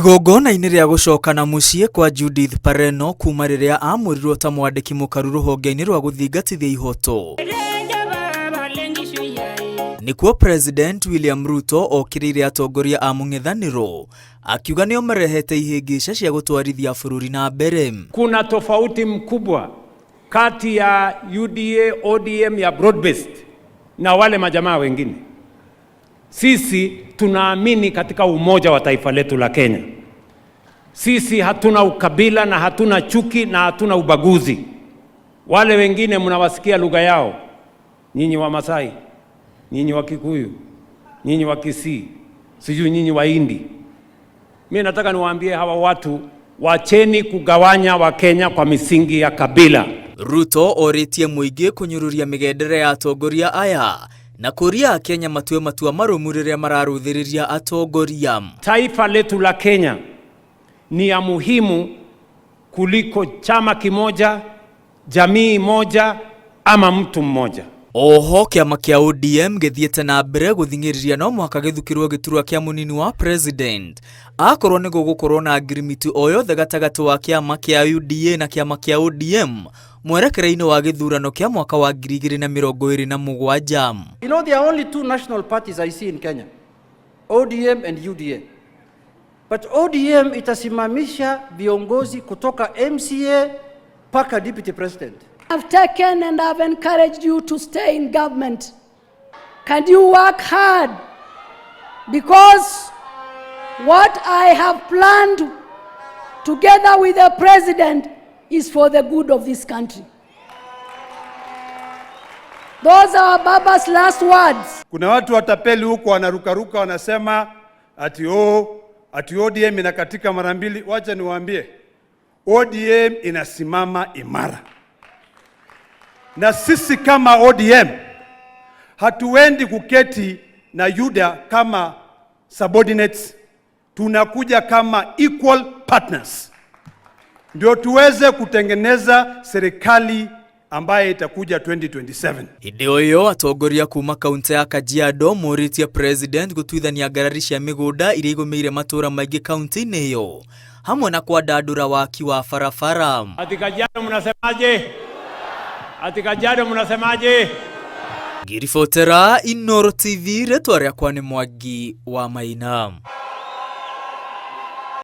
Igongona-inĩ rĩa gũcoka na mũciĩ kwa Judith Pareno kuma rĩrĩa amũrirwo ta mwandĩki mũkaru rũhonge-inĩ rwa gũthingatithia ihoto nĩkuo President William Ruto okĩrĩire atongoria a mũng'ethanĩro akiuga nĩo marehete ihĩngĩca cia gũtwarithia bũrũri na mbere. Kuna tofauti mkubwa kati ya UDA ODM ya broad based na wale majamaa wengine. Sisi tunaamini katika umoja wa taifa letu la Kenya. Sisi hatuna ukabila na hatuna chuki na hatuna ubaguzi. Wale wengine mnawasikia lugha yao, nyinyi wa Masai, nyinyi wa Kikuyu, nyinyi wa Kisii, sijui nyinyi wa Hindi. Mi nataka niwaambie hawa watu, wacheni kugawanya Wakenya kwa misingi ya kabila. Ruto orĩtie mũingĩ kũnyũrũria mĩgendere ya atongoria aya na kũria Akenya matue matua marũmu rĩrĩa mararũthĩrĩria atongoria. Taifa letu la Kenya ni ya muhimu kuliko chama kimoja, jamii moja ama mtu mmoja. Oho kĩama kĩa ODM gĩthiĩte na mbere gũthing'ĩrĩria no mũhaka gĩthukĩrwo gĩturwa kĩa mũnini wa president akorwo nĩ gũgũkorwo na ngirimiti o yothe gatagatĩ wa kĩama kĩa UDA na kĩama kĩa ODM mwerekera-inĩ wa gĩthurano kĩa mwaka wa 2027. You know, there are only two national parties I see in Kenya, ODM and UDA. But ODM itasimamisha viongozi kutoka MCA mpaka deputy president. I've taken and I've encouraged you to stay in government. Can you work hard? Because what I have planned together with the president is for the good of this country. Those are Baba's last words. Kuna watu watapeli huko wanarukaruka wanasema ati oh, ati ODM inakatika mara mbili. Wacha niwaambie, ODM inasimama imara, na sisi kama ODM hatuendi kuketi na UDA kama subordinates, tunakuja kama equal partners, ndio tuweze kutengeneza serikali ambaye itakuja 2027. Hĩndĩ o ĩyo atongoria kuma kaunti ya Kajiado morĩtie president gũtuithania ngarari cia mĩgũnda iria igũmĩire matũũra maingĩ kaunti-inĩ ĩyo hamwe na kwandandũra waki wa barabara. Ati Kajiado mnasemaje? Ati Kajiado mnasemaje? Ngiribotera Inooro TV, rĩtwa rĩakwa nĩ Mwangi wa Maina.